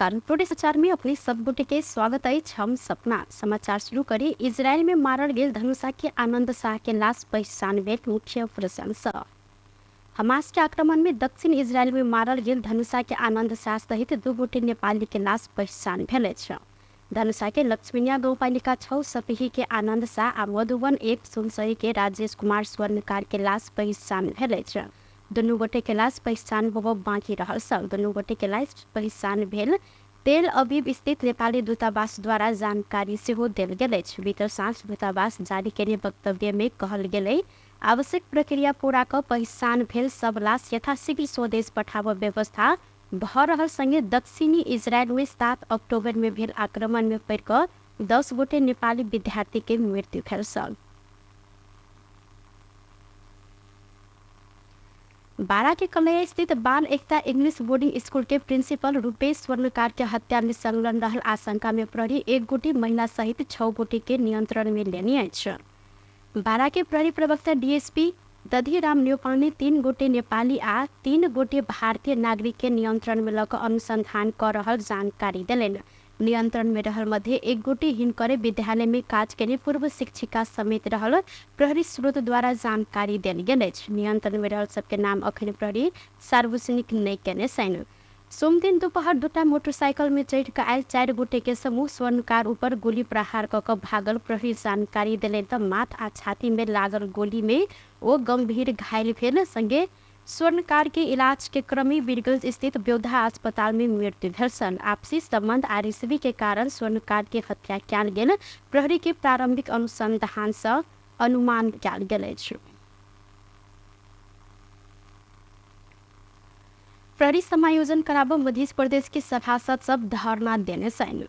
नमस्कार, टुडे समाचार में अपने सब गोटे के स्वागत अछि। हम सपना समाचार शुरू करी। इजरायल में मारल गेल धनुषा के आनंद शाह के लाश पहचान भेल मुख्य प्रशंसा। हमास के आक्रमण में दक्षिण इजरायल में मारल गेल धनुषा के आनंद शाह सहित 2 गोटे नेपाली के लाश पहचान भेल अछि। धनुषा के लक्ष्मीनिया गाउँपालिका 6 सपही के आनंद शाह आ मधुबन 1 सुनसरी के राजेश कुमार स्वर्णकार के लाश पहचान भेल अछि। दुनू गोटे के लाश पहचान होब बाँकी रहल छल। दुनू गोटे के लाश पहचान भेल तेल अवीव स्थित नेपाली दूतावास द्वारा जानकारी सेहो देल गेल अछि। बीतल साँझ दूतावास जारी केने वक्तव्य में कहल गेलै, आवश्यक प्रक्रिया पूरा क पहचान भेल सब लाश यथाशीघ्र स्वदेश पठाब व्यवस्था भ रहल संगे दक्षिणी इजरायल में 7 अक्टूबर में भेल आक्रमण में पड़ि क 10 गोटे नेपाली विद्यार्थी के मृत्यु भेल छल। बारा के कलैया स्थित बाल एकता इंग्लिश बोर्डिंग स्कूल के प्रिंसिपल रूपेश स्वर्णकार के हत्या में संलग्न रहल आशंका में प्रहरी 1 गोटे महिला सहित 6 गोटे के नियंत्रण में लेने अछि। बारा के प्रहरी प्रवक्ता डीएसपी दधिराम न्यौपाने 3 गोटे नेपाली आ 3 गोटे भारतीय नागरिक के नियंत्रण में लऽ कऽ अनुसंधान कऽ रहल जानकारी देलनि। नियंत्रण में रहल मध्य 1 गोटे हिनकरे विद्यालय में काज केने पूर्व शिक्षिका समेत रहल प्रहरी स्रोत द्वारा जानकारी देल गेल अछि। नियंत्रण में रहल सबके नाम अखन प्रहरी सार्वजनिक नहि केने छनि। सोमदिन दुपहर 2टा मोटरसाइकिल में चढ़ि कऽ आयल 4 गोटे के समूह स्वर्णकार ऊपर गोली प्रहार कऽ कऽ भागल प्रहरी जानकारी देलनि तऽ माथ आ छाती में लागल गोली में ओ गंभीर घायल भेल संगे स्वर्णकार के इलाज के क्रम में वीरगंज स्थित ब्योधा अस्पताल में मृत्यु भेल छल। आपसी संबंध आ रिश्वी के कारण स्वर्णकार के हत्या कयल गेल प्रहरी के प्रारंभिक अनुसंधान सँ अनुमान कयल गेल अछि। प्रहरी समायोजन कराब मध्य प्रदेश के सभासद सब धरना देने छनि।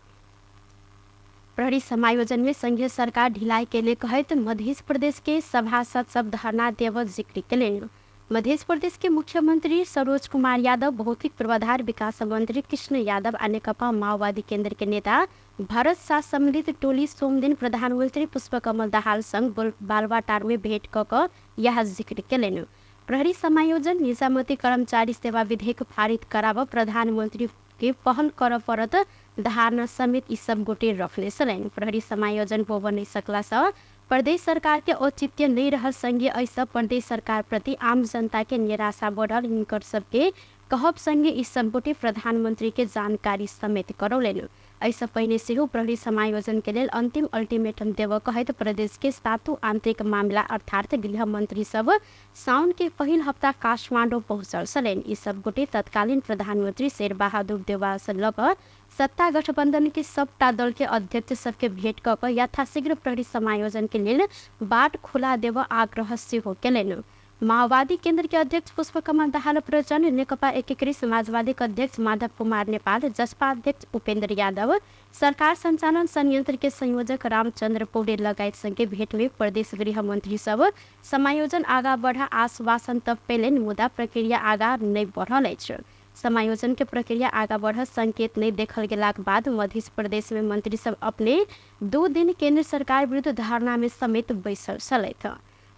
प्रहरी समायोजन में संघीय सरकार ढिलाई केने कहैत मध्य प्रदेश के सभासद सब धरना देव जिक्र केलनि। मध्य प्रदेश के मुख्यमंत्री सरोज कुमार यादव, भौतिक पूर्वाधार विकास मंत्री कृष्ण यादव आ नेकपा माओवादी केंद्र के नेता भरत शाह सम्मिलित टोली सोमदिन प्रधानमंत्री पुष्पकमल दाहाल संग बालवाटार में भेंट क कऽ यह जिक्र केलनि। प्रहरी समायोजन निजामती कर्मचारी सेवा विधेयक पारित कराब प्रधानमंत्री के पहल करऽ पड़त धारणा समेत ई सब गोटे रखने छलनि। प्रहरी समायोजन होब नहि सकला सँ प्रदेश सरकार के औचित्य नहि रहल संगे एहिसँ प्रदेश सरकार प्रति आम जनता के निराशा बढ़ल हिनकर सबके कहब संगे ई सब गोटे प्रधानमंत्री के जानकारी समेत करौलनि। एहिसँ पहिने सेहो प्रहरी समायोजन के लेल अंतिम अल्टीमेटम देबऽ कहैत प्रदेश के सातों आंतरिक मामला अर्थात गृह मंत्री सब साउन के पहिल हप्ता काठमाडौँ पहुँचल छलनि। ई सब गोटे तत्कालीन प्रधानमंत्री शेरबहादुर देउवा सँ लऽ कऽ सत्ता गठबंधन के सबटा दल के अध्यक्ष सबके भेंट कऽ कऽ यथाशीघ्र प्रहरी समायोजन के लेल बाट खुला देबऽ आग्रह सेहो केलनि। माओवादी केंद्र के अध्यक्ष पुष्पकमल दाहाल प्रचण्ड, नेकपा एकीकृत समाजवादी के अध्यक्ष माधव कुमार नेपाल, जसपा अध्यक्ष उपेंद्र यादव, सरकार संचालन संयंत्र के संयोजक रामचंद्र पौडेल लगायत संगे भेंट में प्रदेश गृह मंत्री सब समायोजन आगा बढ़ा आश्वासन त पेलनि, मुदा प्रक्रिया आगा नहि बढ़ल अछि। समायोजन के प्रक्रिया आगा बढ़ल संकेत नहि देखल गेलाक बाद मध्य प्रदेश में मंत्री सब अपने 2 दिन केंद्र सरकार विरुद्ध धरना में समेत बैसल छलथि।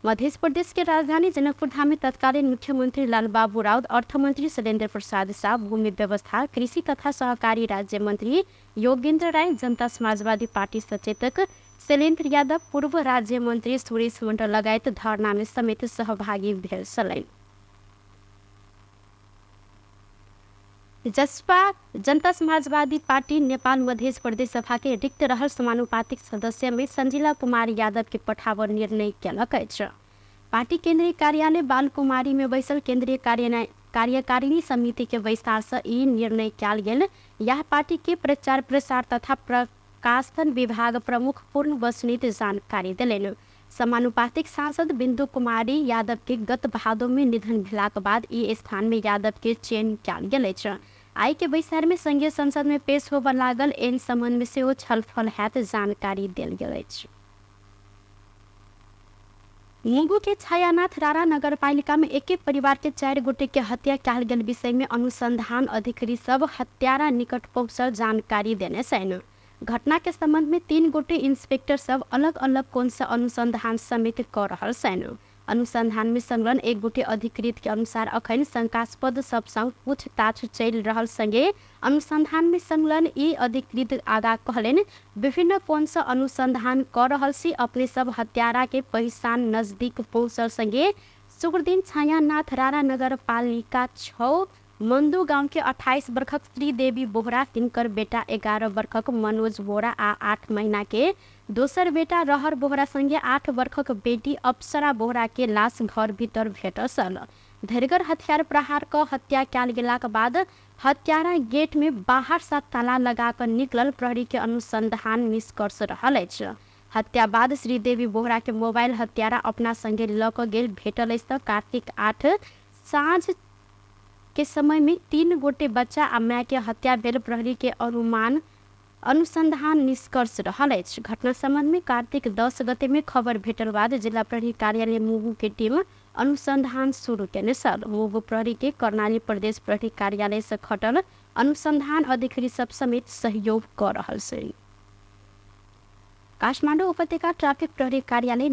मध्य प्रदेश के राजधानी जनकपुर धाम में तत्कालीन मुख्यमंत्री लालबाबू राउत, अर्थमंत्री शैलेंद्र प्रसाद शाह, भूमि व्यवस्था, कृषि तथा सहकारी राज्य मंत्री योगेंद्र राय, जनता समाजवादी पार्टी सचेतक शैलेंद्र यादव, पूर्व राज्य मंत्री सुरेश मंडल लगायत धरना में समेत सहभागी भेल छलनि। जसपा जनता समाजवादी पार्टी नेपाल मध्य प्रदेश सभा के रिक्त रहल समानुपातिक सदस्य में संजीला कुमार यादव के पठाब निर्णय केलक अछि। पार्टी केंद्रीय कार्यालय बालकुमारी में बैसल केंद्रीय कार्यकारिणी समिति के बैसार से ई निर्णय कयल गेल। यह पार्टी के प्रचार प्रसार तथा प्रकाशन विभाग प्रमुख पूर्ण बसनीत जानकारी देलनि। समानुपातिक सांसद बिंदु कुमारी यादव के गत भादो में निधन भेलाक बाद ई स्थान में यादव के चयन कयल गेल अछि। आइ के बैसार में संघीय संसद में पेश होबऽ लागल एहि संबंध में सेहो छलफल हैत जानकारी देल गेल अछि। मुगु के छायानाथ रारा नगरपालिका में एके परिवार के 4 गोटे के हत्या कयल गेल विषय में अनुसंधान अधिकारी सब हत्यारा निकट पहुँचल जानकारी देने छनि। घटना के संबंध में 3 गोटे इंस्पेक्टर सब अलग अलग कोण से अनुसंधान समेत क रहल छनि। अनुसंधान में संलग्न एक गोटे अधिकृत के अनुसार अखन शंकास्पद सब संग पूछताछ चलि रहल संगे अनुसंधान में संलग्न ई अधिकृत आगा कहलनि, विभिन्न कोण से अनुसंधान क रहल छी, अपने सब हत्यारा के पहिचान नजदीक पहुँचल संगे शुक्रदिन छायानाथ राणा नगरपालिका 6 मंदू गांव के 28 बरखक श्रीदेवी बोहरा, तिनकर बेटा 11 बरखक मनोज बोहरा आ 8 महीना के दोसर बेटा रहर बोहरा संगे 8 बरखक बेटी अप्सरा बोहरा के लाश घर भीतर भेटल छल। धरिगर हथियार प्रहार क हत्या कयल गेलाक बाद हत्यारा गेट में बाहर सँ ताला लगा कऽ निकलल प्रहरी के अनुसंधान निष्कर्ष रहल अछि। हत्या बाद श्रीदेवी बोहरा के मोबाइल हत्यारा अपना संगे लऽ कऽ गेल भेटल अछि तऽ कार्तिक 8 साँझ के समय में 3 गोटे बच्चा आ माय के हत्या भेल प्रहरी के अनुमान अनुसंधान निष्कर्ष रहल अछि। घटना संबंध में कार्तिक 10 गते में खबर भेटल बाद जिला प्रहरी कार्यालय मुगु के टीम अनुसंधान शुरू केने छल। मुगु प्रहरी के कर्णाली प्रदेश प्रहरी कार्यालय से खटल अनुसंधान अधिकारी सब समेत सहयोग क रहल छै। काठमाडौँ उपत्यका ट्राफिक प्रहरी कार्यालय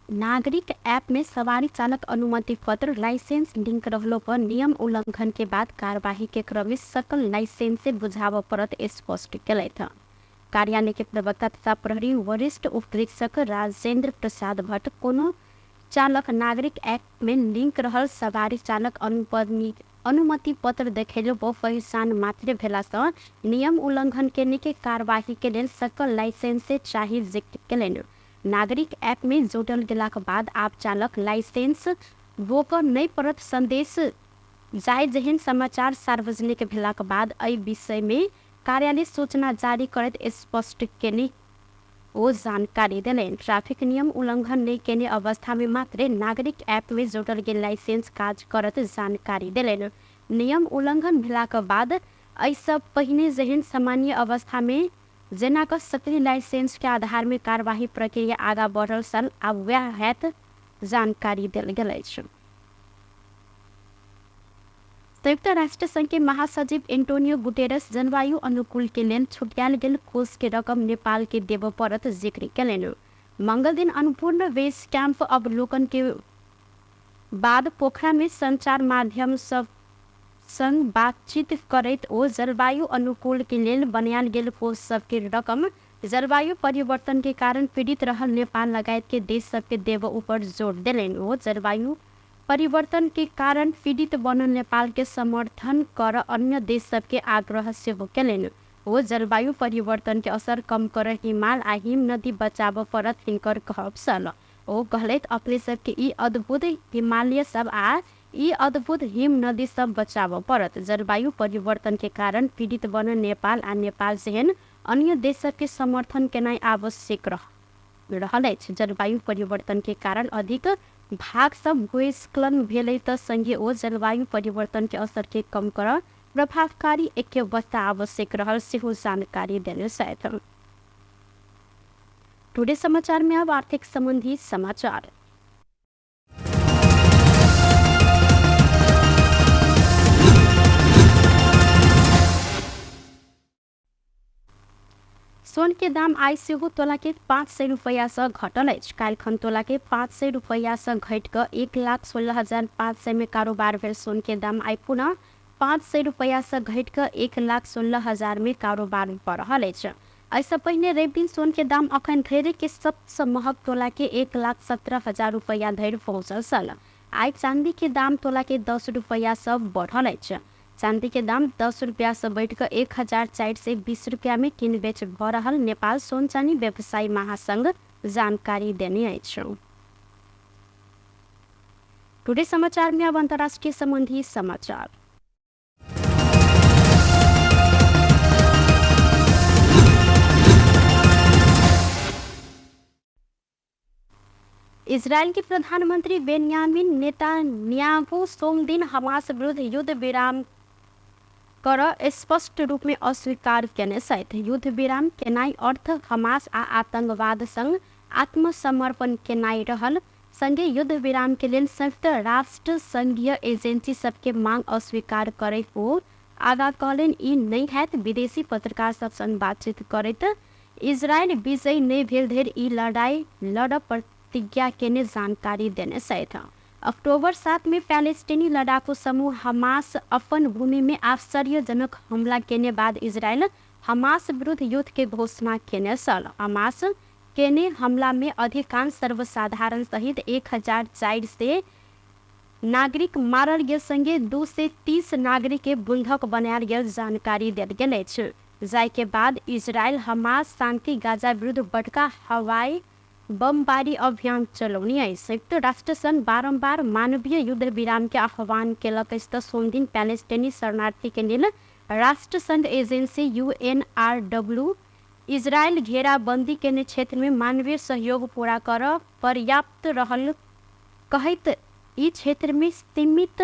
नागरिक ऐप में सवारी चालक अनुमति पत्र लाइसेंस लिंक रहलो पर नियम उल्लंघन के बाद कार्यवाही के क्रम में सकल लाइसेंस से बुझाबऽ पड़त स्पष्ट केलथि। कार्यालय के प्रवक्ता तथा प्रहरी वरिष्ठ उप निरीक्षक राजेंद्र प्रसाद भट्ट कोनो चालक नागरिक ऐप में लिंक रहल सवारी चालक अनुमति पत्र देखेलो पर पहिचान मात्रे भेला सँ नियम उल्लंघन केने के कार्यवाही के लेल सकल लाइसेंस से चाही जिक्र केलनि। नागरिक ऐप में जोड़ल गेलाक बाद आब चालक लाइसेंस रोकऽ नहि पड़त संदेश जाय जेहन समाचार सार्वजनिक भेलाक बाद एहि विषय में कार्यालय सूचना जारी करैत स्पष्ट केने ओ जानकारी देलनि। ट्रैफिक नियम उल्लंघन नहि केने अवस्था में मात्रे नागरिक ऐप में जोड़ल गेल लाइसेंस काज करत जानकारी देलनि। नियम उल्लंघन भेलाक बाद एहिसँ पहिने जेहन सामान्य अवस्था में जेना कऽ सक्रिय लाइसेंस के आधार में कार्यवाही प्रक्रिया आगा बढ़ल छल आब वएह हैत जानकारी देल गेल अछि। संयुक्त राष्ट्र संघ के महासचिव एंटोनियो गुटेरस जलवायु अनुकूल के लेल छुट्यायल गेल कोष के रकम नेपाल के देबऽ पड़त जिक्र केलनि। मंगल दिन अन्नपूर्ण बेस कैंप अवलोकन के बाद पोखरा में संचार माध्यम सब संग बातचीत करैत ओ जलवायु अनुकूल के लेल बनायल गेल कोष सबके रकम जलवायु परिवर्तन के कारण पीड़ित रहल नेपाल लगायत के देश सबके देबऽ ऊपर जोर देलनि। ओ जलवायु परिवर्तन के कारण पीड़ित बनल नेपाल के समर्थन कर अन्य देश सबके आग्रह सेहो केलनि। ओ जलवायु परिवर्तन के असर कम कर हिमाल आ हिम नदी बचाबऽ पड़त हिनकर कहब छल। ओ कहलथि, अपने सबके ई अद्भुत हिमालय सब आ ई अद्भुत हिम नदी सब बचाबऽ पड़त। जलवायु परिवर्तन के कारण पीड़ित बनल नेपाल आ नेपाल जेहन अन्य देश सबके समर्थन केनाइ आवश्यक रहल अछि। जलवायु परिवर्तन के कारण अधिक भाग सब भूस्खलन भेलै तऽ संगे ओ जलवायु परिवर्तन के असर के कम करऽ प्रभावकारी ऐक्यबद्धता आवश्यक रहल सेहो जानकारी देने छथि। टुडे समाचार में अब आर्थिक संबंधी समाचार। सोन के दाम आइ सेहो तोला के 500 रुपैया सँ घटल अछि। काल्हिखन तोला के 500 रुपैया सँ घटि कऽ 1,16,500 मे कारोबार भेल सोन के दाम आइ पुनः 500 रुपैया सँ घटि कऽ 1,16,000 मे कारोबार भऽ रहल अछि। एहिसँ पहिने रवि दिन सोन के दाम अखन धरि के सबसँ महग तोला के 1,17,000 रुपैया धरि पहुँचल छल। आइ चांदी के दाम तोला के 10 रुपैया सँ बढ़ल अछि। चांदी के दाम 10 रुपया सँ बढ़ि कऽ 1,420 रुपया मे किन बेच भऽ रहल नेपाल सोन चानी व्यवसायी महासंघ जानकारी देने अछि। टुडे समाचार में अब अंतर्राष्ट्रीय संबंधी समाचार। इजरायल के प्रधानमंत्री बेन्यामिन नेतान्याहू सोमदिन हमास विरुद्ध युद्ध विराम कर स्पष्ट रूप में अस्वीकार केने छथि। युद्ध विराम केनाइ अर्थ हमास आ आतंकवाद संग आत्मसमर्पण केनाइ रहल संगे युद्ध विराम के लेल संयुक्त राष्ट्र संघीय एजेंसी सबके मांग अस्वीकार करैत ओ आगाँ कहलनि, ई नहि हैत। विदेशी पत्रकार सब संग बातचीत करैत इजरायल विजयी नहि भेल धरि ई लड़ाई लड़ऽ प्रतिज्ञा केने जानकारी देने छथि। अक्टोबर 7 में पैलेस्टीनी लड़ाकू समूह हमास अपन भूमि में आश्चर्यजनक हमला केने बाद इजरायल हमास विरुद्ध युद्ध के घोषणा केने छल। हमास केने हमला में अधिकांश सर्वसाधारण सहित 1400 नागरिक मारल गेल संगे 230 नागरिक के बंधक बनायल गेल जानकारी देल गेल अछि। जाहि के बाद इजरायल हमास शांति गाजा विरुद्ध बड़का हवाई बमबारी अभियान चलौनी अछि। संयुक्त राष्ट्र संघ बारम्बार मानवीय युद्ध विराम के आह्वान केलक अछि तऽ सोमदिन पैलेस्टीनी शरणार्थी के लेल राष्ट्र संघ एजेंसी यूएनआरडब्ल्यू इजरायल घेराबंदी केने क्षेत्र में मानवीय सहयोग पूरा करऽ पर्याप्त रहल कहैत ई क्षेत्र में सीमित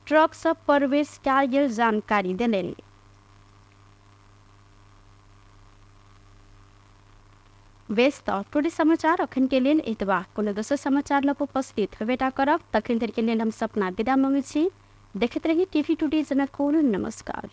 ट्रक सब प्रवेश कयल गेल जानकारी देलनि। बेस तऽ टुडे समाचार अखन के लेल एतबा। कोनो दोसर समाचार लऽ कऽ उपस्थित होबेटा करब, तखन धरि के लेल हम सपना विदा मंगै छी। देखैत रही टीवी टुडे जनकपुर। नमस्कार।